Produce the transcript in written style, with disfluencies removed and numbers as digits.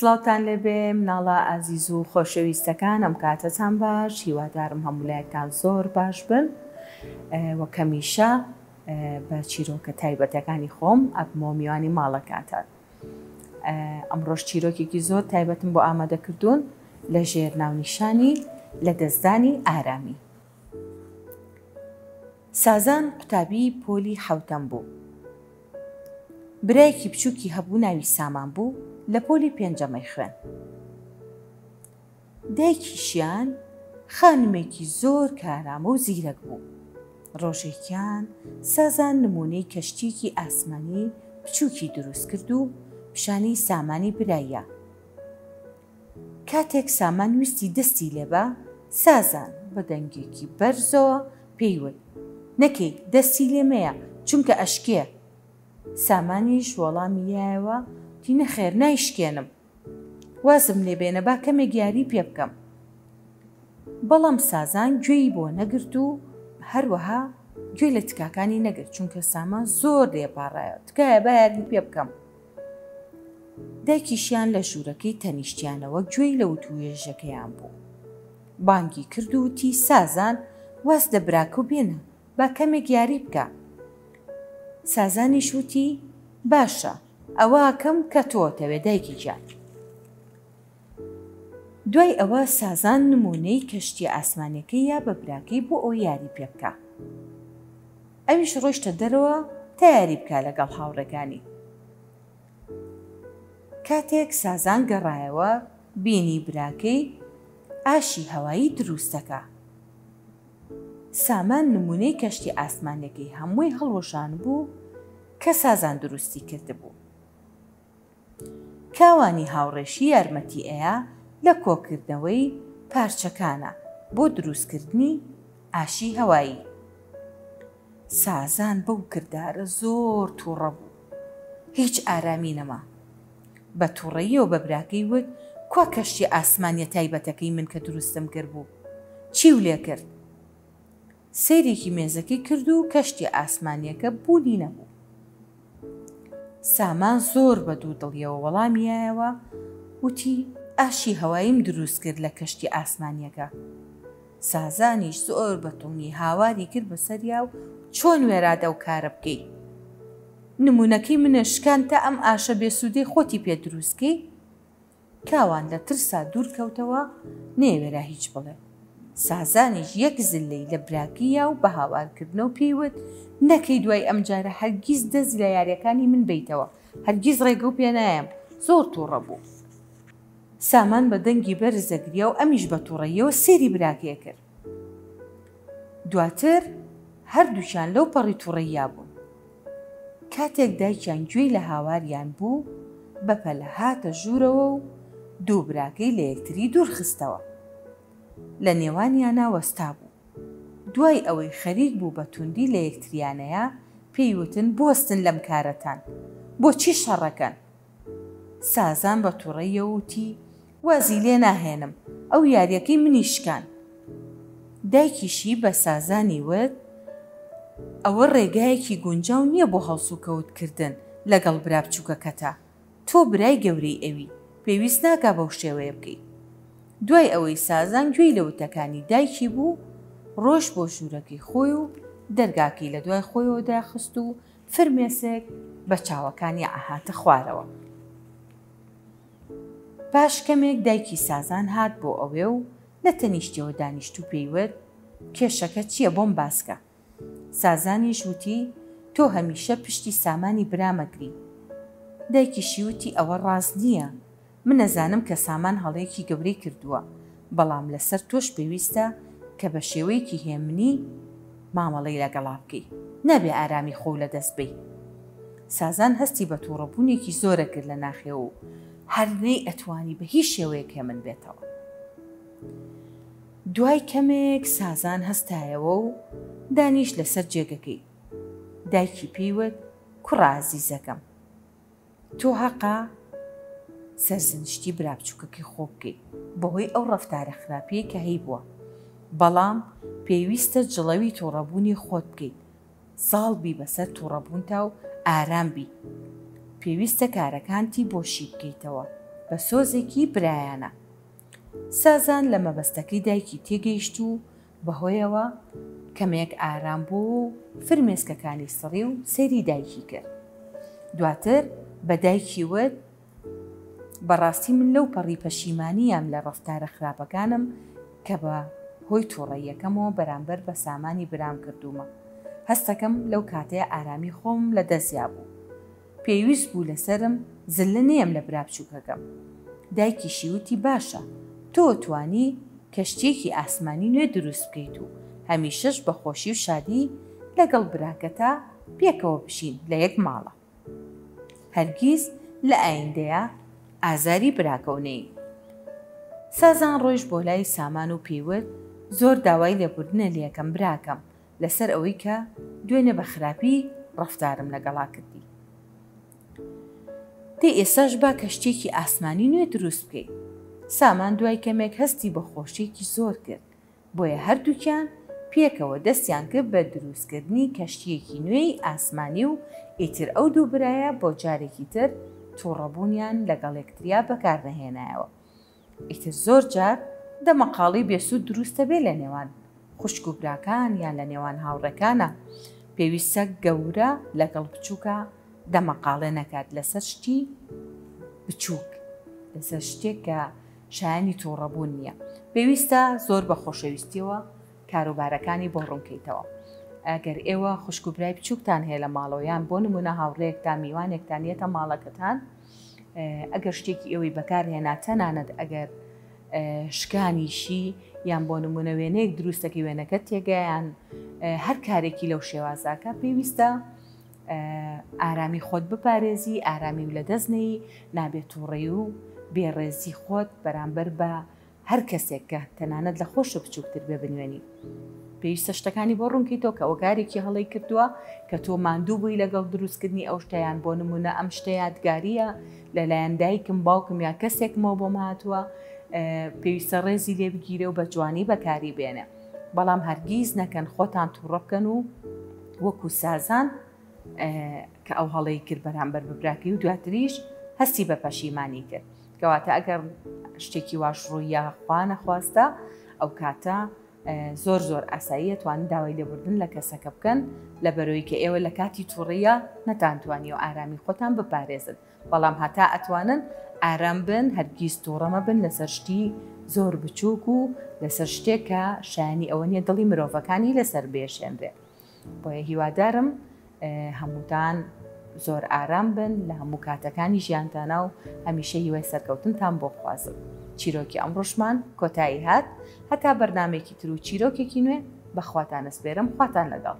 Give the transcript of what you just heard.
سڵاوتان لێبێ مناڵە ئازیز و خۆشەویستەکان ئەم کاتەتان باش هیوادارم هەموو لایەکتان زۆر باش بن وەک هەمیشە بە چیرۆکە تایبەتەکانی خۆم ئەبمەوە میوانی ماڵەکانتان ئەمڕۆش چیرۆکێکی زۆر تایبەتم بۆ ئامادە کردوون لە ژێر ناونیشانی لە دەستدانی ئارامی سازان قوتابی پۆلی حەوتەم بوو برایەکی بچووکی هەبوو ناوی سامان بوو لە پۆلی پێنجەمەی خوێن. دایکیشیان خانمێکی زۆر کارامە و زیرەک بوو. ڕۆژێکیان سازان نموونەی کەشتییەکی ئاسمانی بچووکی دروست کرد و پیشانی سامانی برای یا. کاتێک سامان ویستی دەستی لێ با، سازان بە دەنگێکی بەرزەوە پێی وت، نەکەی، دەستی لێ مەیە، چونکە ئەشکێ. سامانیش وەڵامی یایەوە، وتی، نەخێر، نایشکێنم. وازم لێ بێنە با کەمێک یاری پێ بکەم. بەڵام سازان گوێی بۆ نەگرت و هەروەها گوێی لە تکاکانی نەگرت، چونکە سامان زۆر لێ پاڕایەوە، تکایە با یاری پێ بکەم. دایکیشیان لە ژوورەکەی تەنیشتیانەوە گوێی لە وتووێژەکەیان بوو. بانگی کرد و وتی، سازان واز لە براکەو بێنە، با کەمێک یاری بکا. سازانیش وتی، باشە، ئەوە ئەکەم کە تۆ ئەتەوێ دایکی گیان. دوای ئەوە سازان نموونەی کەشتییە ئاسمانییەکەی یا بە براکەی بۆ ئەوەی یاری پێ بکا. ئەویش ڕۆیشتە دەرەوە تا یاری بکا لەگەڵ هاوڕێکانی. کاتێک سازان گەڕایەوە بینی براکەی ئاشی هەوایی دروست دەکا. سامان نموونەی کەشتی ئاسمانیەکەی هەمووی هەڵوەشاندبوو کە سازان دروستی کردبوو. کاوانی هاوڕێشی یارمەتی ئەیا لە کۆکردنەوەی پارچەکانا بۆ دروستکردنی ئاشی هەوایی. سازان بەو کردارە زۆر توڕە بوو. هیچ ئارامی نەما. بە توڕەییەوە بە براکەی وت، کوا کەشتیە ئاسمانیە تایبەتەکەی من کە دروستم کردبوو؟ چیو لێ کرد؟ سەیرێکی مێزەکەی کرد و کەشتیە ئاسمانیەکە بوونی نەبوو. سامان زۆر بە دوودڵیەوە وەڵامی یایەوە وتی، ئاشی هەواییم دروست کرد لە کەشتیە ئاسمانیەکە. سازانیش زۆر بە توندی هاواری کرد بەسەریا و چۆن وێرات ئەو کارە بکەی؟ نمونەکەی منت شکاند تا ئەم ئاشە بێسوودەی خۆتی پێ دروست کەی؟ کاوان لە ترسا دوور کەوتەوە نەیەوێرا هیچ بڵێ. سازانیش یەک زللەی لە براکەی یا و بە هاوارکردنەوە پێی وت، نەکەی دوای ئەم جارە هەرگیز دەست لە یاریەکانی من بەیتەوە، هەرگیز ڕێگەو پێ نایەم. زۆر توڕە بوو. سامان بە دەنگی بەرز دەگریا و ئەمیش بە توڕەییەوە سەیری براکەی کرد. دواتر هەردووکیان لەو پەڕی توڕەییا بوون. کاتێک دایکیان گوێی لە هاواریان بوو، بەپەلە هاتە ژوورەوە و دوو براکەی لە یەکتری دوور خستەوە. لە نێوانیانا وەستابوو. دوای ئەوەی خەریک بوو بە توندی لە یەکتریانەیا، پێی وتن بوەستن لەم کارەتان. بۆچی شەڕەکەن؟ سازان بە توڕەییەوە وتی، وازی لێ ناهێنم، ئەو یارییەکەی منی شکاند. دایکیشی بە سازانی وت، ئەوە ڕێگایەکی گونجاو نییە بۆ هەڵسوکەوت کردن لەگەڵ برا بچووکەکەتا، تۆ برای گەورەی ئەوی، پێویست ناکا بەو شێوەیە بکەی. دوای ئەوەی سازان گوێی لە وتەکانی دایکی بوو، ڕۆیشت بۆ ژوورەکەی خۆی و دەرگاکەی لە دوای خۆیەوە داخست و فرمێسک بە چاوەکانی ئەهاتە خوارەوە. پاش کەمێک دایکی سازان هات بۆ ئەوێ و لە تەنیشتیەوە دانیشت و پێی وت، کێشەکە چییە بۆم باسکە؟ سازانیش وتی، تۆ هەمیشە پشتی سامانی برام ئەگری. دایکیشی وتی، ئەوە ڕاست نییە. من ئەزانم کە سامان هەڵەیەکی گەورەی کردووە، بەڵام لەسەر تۆش پێویستە کە بە شێوەیەکی هێمنی مامەڵەی لەگەڵا بکەی، نابێ ئارامی خۆو لەدەست بەی. سازان هەستی بە توڕەبوونێکی زۆر ئەکرد لە ناخیەوە و هەر نەیئەتوانی بە هیچ شێوەیەک هێمن بێتەوە. دوای کەمێک سازان هەستایەوە و دانیشت لەسەر جێگەکەی. دایکی پێی وت، کوڕە ئازیزەکەم! تۆ هەقە سەرزنشتی برا بچوکەکەی خۆ بکەی بەهۆی ئەو ڕەفتارە خراپیەی کە هەیبووە بەڵام پێویستە جڵەوی توڕەبوونی خۆت بکەیت زاڵ بی بەسەر توڕەبوونتا و ئارام بی پێویستە کارەکانتی بۆ شی بکەیتەوە. بە سۆزێکی برایانە. سازان لە مەبەستەکەی دایکی تێگەیشت و بەهۆیەوە کەمێک ئارام بوو و فرمێسکەکانی سڕی و سەیری دایکی کرد. دواتر بە دایکی وت، بەڕاستی من لەو پەڕی پەشیمانییام لە ڕەفتارە خراپەکانم کە بە هۆی توڕەییەکەمەوە بەرامبەر بە سامانی برام کردوومە. هەستەکەم لەو کاتەیا ئارامی خۆمم لە دەست یابوو. پێویست بوو لەسەرم زللە نەیەم لە برا بچووکەکەم. دایکیشی وتی باشە تۆ توانی کەشتییەکی ئاسمانی نوێ دروست بکەیت و هەمیشەش بە خۆشی و شادی لەگەڵ براکەتا پێکەوە بژین لە یەک ماڵا. هەرگیز لە ئایندەیا ئازاری براکەو نەیی. سازان ڕۆیشت بۆ لای سامان و پێی وت زۆر داوای لێبوردنە لێکەم براکەم لەسەر ئەوەی کە دوێنێ بە خراپی ڕەفتارم لەگەڵا کردی. دەی ئێستاش با کەشتییەکی ئاسمانی نوێ دروست بکەین. سامان دوای کەمێک هەستی بە خۆشییەکی زۆر کرد، بۆیە هەردووکیان پێکەوە دەستیان کرد بە دروستکردنی کەشتییەکی نوێی ئاسمانی و ئیتر ئەو دوو برایە بۆ جارێکی تر تووڕەبوونیان لەگەڵ یەکتریا بەکارنەهێنایەوە. ئیتر زۆر جار دەمەقاڵی بێسوود دروستەبێ لە نێوان خوشک و براکان یان لە نێوان هاوڕێکانا، پێویستە گەورە لەگەڵ بچووکا دەمەقاڵێ نەکات لەسەر شتی بچووک، لەسەر شتێک کە شایانی تووڕەبوون نییە، پێویستە زۆر بە خۆشەویستیەوە کاروبارەکانی بۆ ڕوونکەیتەوە. ئەگەر ئێوە خوشک و برای بچووکتان هەیە لە ماڵەوە یان بۆ نموونە هاوڕێیەکتان میوانێکتان یەتە ماڵەکەتان، ئەگەر شتێکی ئێوەی بەکارهێنا تەنانەت ئەگەر شکانیشی یان بۆ نمونە وێنەیەک دروستەکەی وێنەکە تێگەیان هەر کارێکی لەو شێوازاکە پێویستە ئارامی خۆت بپارێزی ئارامی و لە دەست نەی نابێت تووڕێ و بێڕێزی خۆت بەرامبەر بە هەر کەسێک کە تەنانەت لە خۆشت بچووکتر بێ بنوێنی. پێویستە شتەکانی بۆ ڕوونکەیتەوە کە ئەوە کارێکی هەڵەی کردووە کە تۆ ماندوو بووی لەگەڵ دروستکردنی ئەو شتە یان بۆ نموونە ئەم شتە یادگارییە لەلایەن دایکم باوکم یا کەسێکمەوە بۆم هاتووە پێویستە ڕێزی لێ بگیرێ و بە جوانی بەکاری بێنێ بەڵام هەرگیز نەکەن خۆتان تووڕە بکەن و وەکو سازان کە ئەو هەڵەی کرد بەرامبەر بە براکەی و دواتریش هەستی بە پەشیمانی کرد. کەواتە ئەگەر شتێکی واش ڕووییا خوا نەخواستە ئەو کاتە زۆر زۆر ئاساییە توانن داوای لێبوردن لە کەسەکە بکەن لە بەرەوەی کە ئێوە لە کاتی تووڕیە نەتانتوانی و ئارامی خۆتان بپارێزن بەڵام هەتا ئەتوانن ئارام بن هەرگیز تووڕە مەبن لەسەر شتی زۆر بچووک و لەسەر شتێک کە شایانی ئەوە نییە دڵی مرۆڤەکانی لەسەر بێشێنرێ. بۆیە هیوادارم هەمووتان زۆر ئارام بن لە هەموو کاتەکانی ژیانتانا و هەمیشە هیوای سەرکەوتنتان بۆ خوازم. چیرۆکی ئەمڕۆشمان کۆتایی هات هەتا بەرنامەیەکی تر و چیرۆکێکی نوێ بە خواتان ئەسپێرم خواتان لەگەڵ.